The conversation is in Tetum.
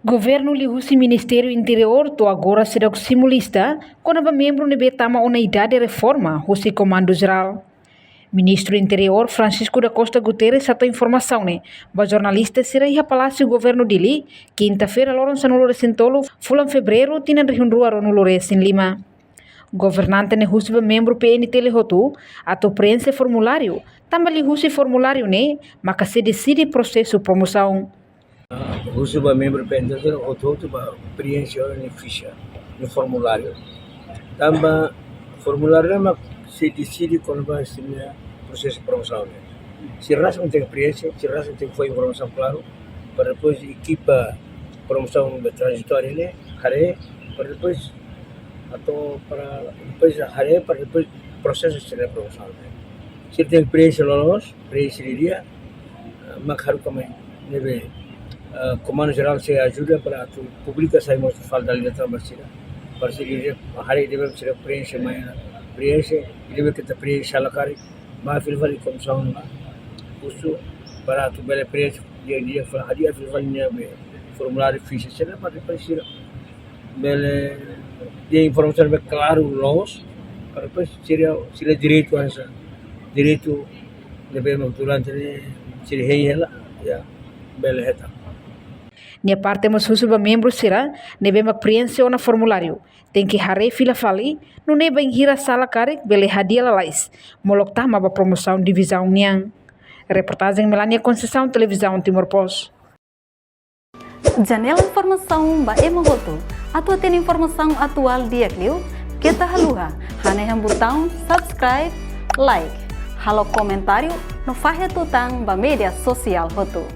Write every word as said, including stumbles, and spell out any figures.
Governu liuhusi Ministériu Interiór to'o agora seidauk simu lista kona-ba membru ne'ebé tama ona idade reforma husi Komandu Jerál. Ministru Interiór Francisco da Costa Guterres hato'o informasaun ne'e ba jornalista sira iha Palásiu Governu Dili, kinta-feira loron sanulu-resin-tolu fulan Fevereiru tinan rihun rua ruanulu-resin-lima. Governante ne'e husu ba membru P N T L hotu atu preenxe formuláriu, tanba liuhusi formuláriu ne'e maka sei deside prosesu promosaun. Husu ba membru P N T L hotu-hotu ba preenxe ona nia fixa, nia formuláriu. Tanba formuláriu ne'e mak sei deside kona-ba sira-nia prosesu promosaun ne'e. Sira rasik tenke preenxe, sira rasik tenke fó informasaun klaru, para depois ekipa promosaun ne'ebé tranzitória ne'e haree, para depois atu para depois haree, para depois prosesu sira-nia promosaun ne'e. Sira tenke preenxe loloos, preenxe didi'ak, ah, mak haruka mai ne'ebé, ah, Komandu Jerál sei ajuda para atu publika sai mós fali dala ida tan ba sira. Para sira haree ida-ne'ebé sira preenxe mai, preenxe, ida-ne'ebé keta preenxe sala karik, mai fila fali komisaun ba husu para atu bele preenxe di'ak, di'ak fali, hadi'a fila fali nia be formuláriu fixa sira para depois sira bele iha informasaun ne'ebé klaru loos, para depois sira, sira direitu hanesan, direitu ne'ebé mak durante ne'e sira hein hela, ya, bele hetan. Nia parte mós husu ba membru sira ne'ebé mak preenxe ona formuláriu, tenke haree fila fali, nune'e bainhira sala karik bele hadi'a lalais, molok tama ba promosaun divizaun nian. Reportajen Melania Conceição, Televizaun Timor Post. Janela informasaun ba ema hotu. Atu hatene informasaun atuál di'ak liu, keta haluha hanehan butaun subscribe, like, halo komentáriu no fahe tutan ba média sosiál hotu.